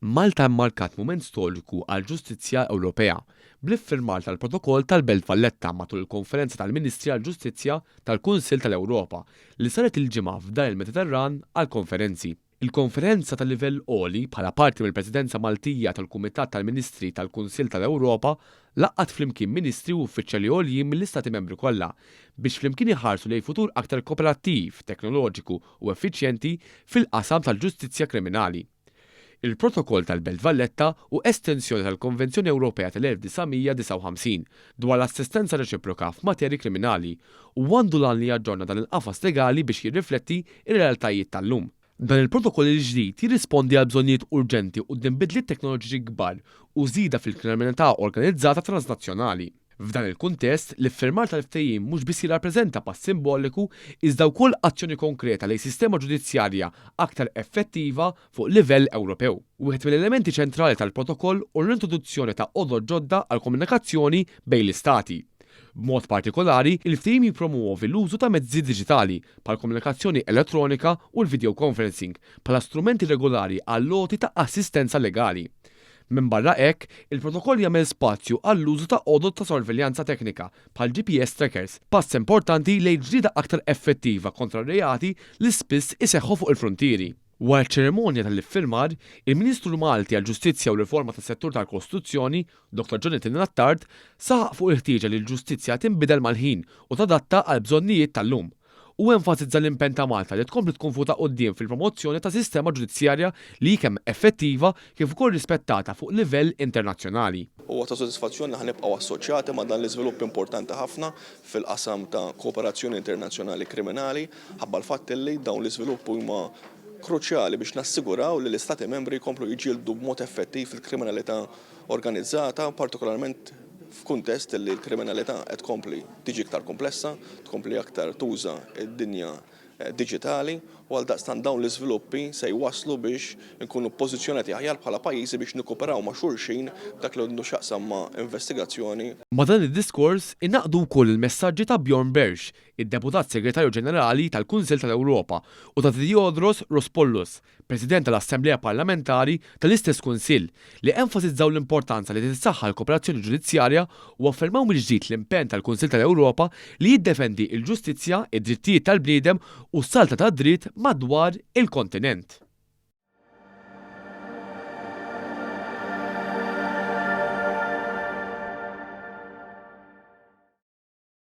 Malta mmarkat mument storiku għall-ġustizzja Ewropea bl-iffirmar tal-Protokoll tal-Belt Valletta matul il-Konferenza tal-Ministri għall-Ġustizzja tal-Kunsill tal-Ewropa li saret il-Ġimgħa f'Dar il-Mediterran għall-Konferenzi. Il-konferenza ta' livell għoli, bħala parti mill-Presidenza Maltija tal-Kumitat tal-Ministri tal-Kunsill tal-Ewropa, laqgħet flimkien ministri u uffiċjali għoljin mill-Istati Membri kollha biex flimkien iħarsu lejn futur aktar kooperattiv, teknoloġiku u effiċjenti fil-qasam tal-ġustizzja kriminali. Il-Protokoll tal-Belt Valletta hu estensjoni tal-Konvenzjoni Ewropea tal-1959 dwar l-assistenza reċiproka f'materji kriminali u għandu l-għan li jaġġorna dan il-qafas legali biex jirrifletti r-realtajiet tal-lum. Dan il-protokoll il-ġdid jirrispondi għal bżonnijiet urġenti quddiem bidliet teknoloġiċi kbar u żieda fil-kriminalità organizzata transnazzjonali. F'dan il-kuntest, l-iffirmar tal-ftehim mhux biss jirrappreżenta pass simboliku iżda wkoll azzjoni konkreta lejn sistema ġudizzjarja aktar effettiva fuq livell Ewropew. Wieħed mill-elementi ċentrali tal-protokoll hu l-introduzzjoni ta' għodod ġodda għall-komunikazzjoni bejn l-istati. B'mod partikolari, il-ftehim jippromwovi l-użu ta' mezzi diġitali, bħall-komunikazzjoni elettronika u l-videoconferencing, bħala strumenti regolari għall-għoti ta' assistenza legali. Minbarra hekk, il-protokoll jagħmel spazju għall-użu ta' għodod ta' sorveljanza teknika bħal GPS trackers, pass importanti lejn ġlieda aktar effettiva kontra r-reati li spiss iseħħu fuq il-fruntieri. Wara ċ-ċerimonja tal-iffirmar, il-Ministru Malti għall-Ġustizzja u Riforma tas-Settur tal-Kostituzzjoni, Dottor Jonathan Attard, saħaq fuq il-ħtieġa li l-ġustizzja tinbidel mal-ħin u tadatta għall-bżonnijiet tal-lum. Hu enfasizza l-impenn ta' Malta li tkompli tkun fuq ta' quddiem fil-promozzjoni ta' sistema ġudizzjarja li hi kemm effettiva kif ukoll rispettata fuq livell internazzjonali. Huwa ta' sodisfazzjon li ħa nibqgħu assoċjati ma' dan l-iżvilupp importanti ħafna fil-qasam ta' kooperazzjoni internazzjonali kriminali ħabba l-fatt li dawn l-iżviluppi huma kruċjali biex nassiguraw li l-Istati Membri jkomplu jiġġieldu b'mod effettiv il-kriminalità organizzata, partikolarment f'kuntest li l-kriminalità qed tkompli tiġi iktar kumplessa, tkompli aktar tuża d-dinja diġitali u għaldaqstant dawn l-iżviluppi se jwasslu biex inkunu pożizzjonati aħjar bħala pajjiżi biex nikkoperaw ma' xulxin f'dak li għandu x'jaqsam ma' investigazzjoni. Ma' dan id-diskors ingħaqdu wkoll il-messaġġi ta' Bjorn Bersch, id-Deputat Segretarju Ġenerali tal-Kunsill tal-Ewropa, u ta' Theodoros Rospoulos, President tal-Assemblea Parlamentari tal-istess Kunsill, li enfasizzaw l-importanza li tissaħħa l-kooperazzjoni ġudizzjarja u affermaw mill-ġdid l-impenn tal-Kunsill tal-Ewropa li jiddefendi l-ġustizzja, id-drittijiet tal-bniedem u s-saltna tad-dritt madwar il-kontinent.